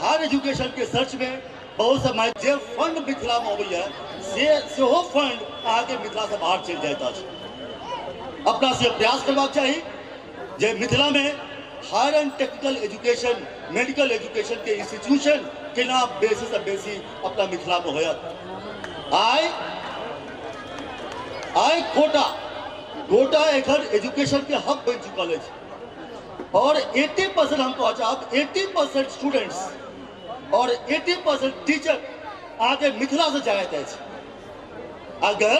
Hire education के search में बहुत समय जे फंड मिथिला में अबैया से सेहो फंड अहाँके मिथिला से बाहर चलि जाइत अछि। अपना से प्रयास करबाक चाही जे मिथिला में higher and technical education, medical education के इंस्टीट्यूशन केना बेसी से बेसी अपना मिथिला में होयत। आइ आइ कोटा कोटा एखन एजुकेशन के हब बनि चुकल अछि और 80% हम कहऽ चाहब 80% स्टूडेंट्स और 80% टीचर अहाँके मिथिला से जाइत अछि। अगर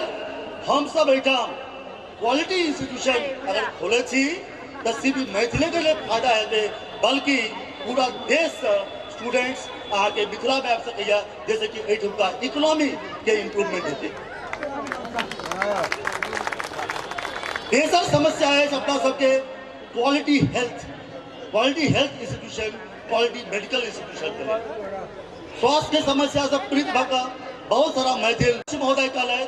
हम सब एहिठाम क्वालिटी इंस्टीट्यूशन अगर खोले छी तऽ सिर्फ मैथिले के लिए फायदा हेतै, बल्कि पूरा देश से स्टूडेंट्स अहाँके मिथिला में आबि सकैया, जैसे कि एहिठुमका इकोनॉमी के इम्प्रूवमेंट हेतै। तेसर समस्या अछि अपना सबके quality health, quality health institution, quality medical institution के लेल। स्वास्थ्य के समस्या से पीड़ित भऽ कऽ बहुत सारा मैथिल महोदय कहलथि,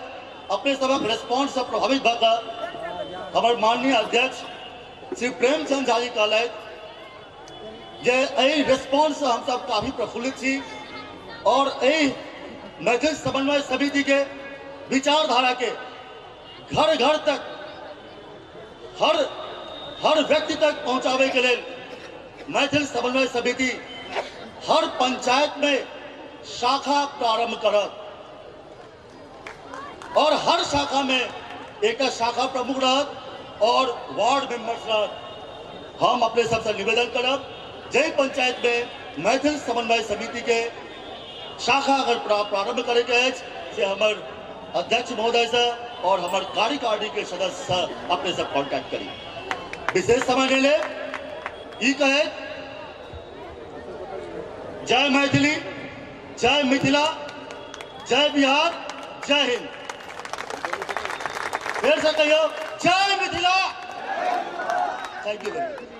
अपने सबक रेस्पॉन्स से प्रभावित भऽ कऽ हमर माननीय अध्यक्ष श्री प्रेमचंद झा जी कहलथि जे एहि रेस्पॉन्स से हमसब काफी प्रफुल्लित छी और एहि मैथिल समन्वय समिति के विचारधारा के घर घर तक, हर हर व्यक्ति तक पहुंचावे के लेल मैथिल समन्वय समिति हर पंचायत में शाखा प्रारंभ करत और हर शाखा में एक शाखा प्रमुख रहत और वार्ड मेंबर्स रहत। हम अपने सबसे निवेदन करब, जय पंचायत में मैथिल समन्वय समिति के शाखा अगर प्रारंभ करे के अछि से हमर अध्यक्ष महोदय से और हमर कार्यकारिणी के सदस्य से अपने सब कांटेक्ट करी। विशेष समय नहीं ले ई कहे जय मैथिली, जय मिथिला, जय बिहार, जय हिंद। फिर से कहियो जय Mithila. Thank you very much.